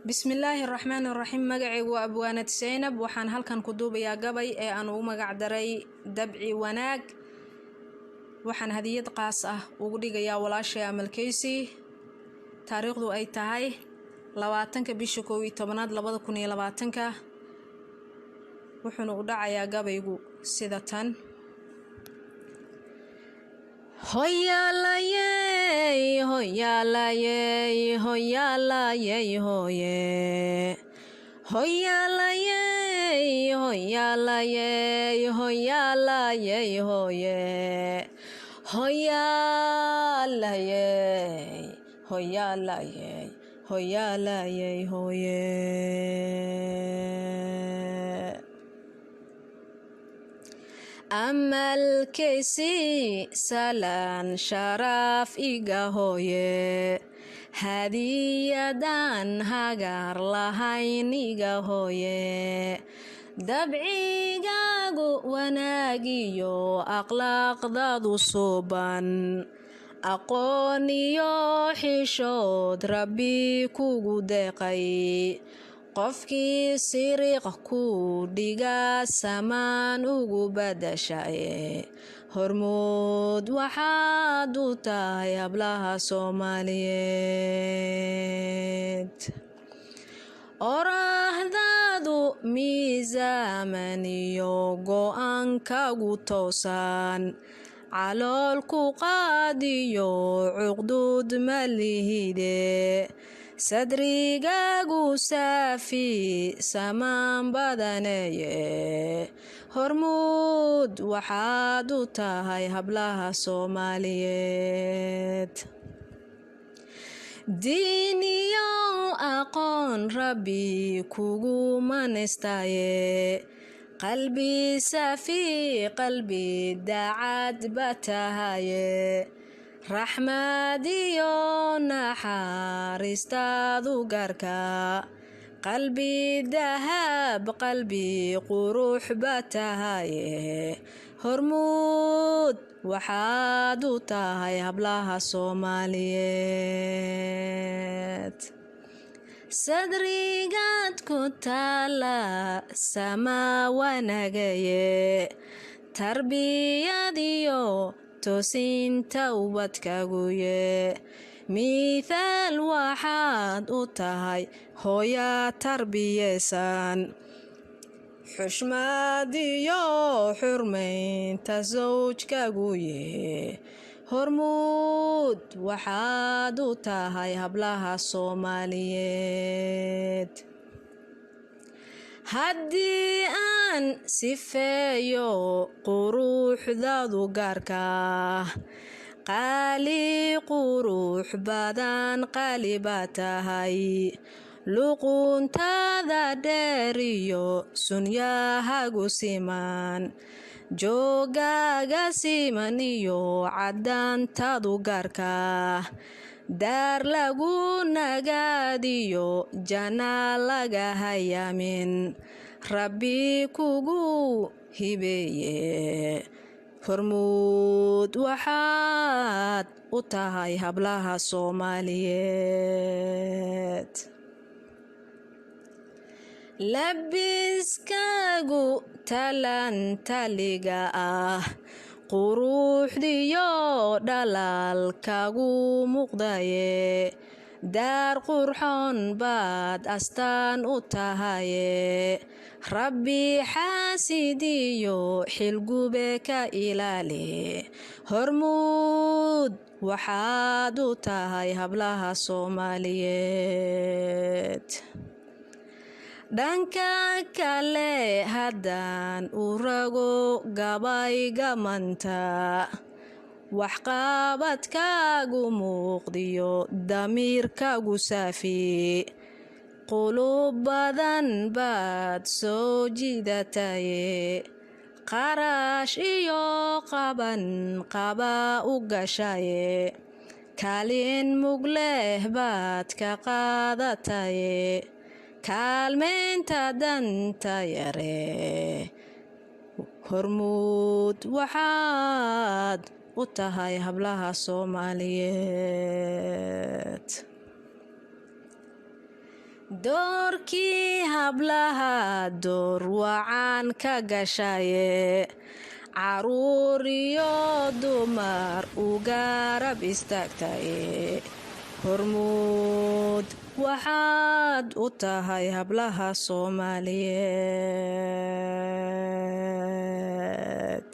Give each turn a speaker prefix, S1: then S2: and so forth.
S1: Bismillaahi raxmaani raxiim. Magacaygu waa Abwaanad Seynab. Waxaan halkan ku duubayaa gabay ee aan ugu magac daray Dabci Wanaag. Waxaan hadiyad qaas ah ugu dhigayaa walaashay Amalkeysi. Taariikhdu ay tahay 20-ka bisha 11aad 2020-ka. Wuxuuna u dhacayaa gabaygu sida tan: Hoyaalayey, hoyaalayey, hoyaalayey, hooye, hoyaalayey, hoyaalayey, hoyaalayey, hooye, hoyaalayey, hoyaalayey, hoyaalayey, hooye. Amalkeysi, salaan sharaaf iga hooye, hadiyadan hagar lahayn iga hooye. Dabcigaagu wanaagiyo akhlaaqdaadu suuban, aqoon iyo xishood Rabbi kugu deeqay. Qofkii siriq ku dhiga samaan ugu badashaye. Hormuud waxaad u tahay hablaha Soomaaliyeed. Oraahdaadu miisaaman iyo go-aankagu toosan, calool ku qaadiyo cuqdud ma lihide. Sadrigaagu saafi samaan badaneeye. Hormuud waxaad u tahay hablaha Soomaaliyeed. Diin iyo aqoon Rabbi kugu manaystaye. Qalbi saafi, qalbi daacad ba tahaye. Raxmad iyo naxariistaadu gaarka, qalbi dahab, qalbi qurux ba tahaye. Hormuud waxaad u tahay hablaha Soomaaliyeed. Sadrigaad ku taala samaa wanaagaye, tarbiyadiyo toosinta ubadkaguye. Mithaal waxaad u tahay hooya tarbiyeysan, xushmad iyo xurmaynta sawjkaguye. Hormuud waxaad u tahay hablaha Soomaaliyeed. Haddii aan sifeeyo quruxdaadu gaarka, qaali qurux badan, qaali baa tahay. Luquntaada dheer iyo sunyahagu siman, joogaaga siman iyo caddaantaadu gaarka, daar lagu nagaadiyo janna laga hayaamin Rabbi kugu hibeeye. Hormuud waxaad u tahay hablaha Soomaaliyeed. Labiskaagu talantaliga ah, quruxdiyo dhalaalkagu muuqdaye. Daar qurxoon baad astaan u tahaye. Rabbi xaasidiyo xilgube ka ilaali. Hormuud waxaad u tahay hablaha Soomaaliyeed. Dhanka kale haddaan u rago gabayga manta, waxqabadkaagu muuqdiyo damiirkaagu saafi, qulub badan baad soo jiidataye. Qarash iyo qaban qaba u gashaye, kaalin mug leh baad ka qaadataye. Kaalmaynta danta yare, hormuud waxaad u tahay hablaha Soomaaliyeed. Doorkii hablaha door wacan ka gashaye, caruur iyo dumar u garab istaagtaye, hormuud waxaad u tahay hablaha Soomaaliyeed.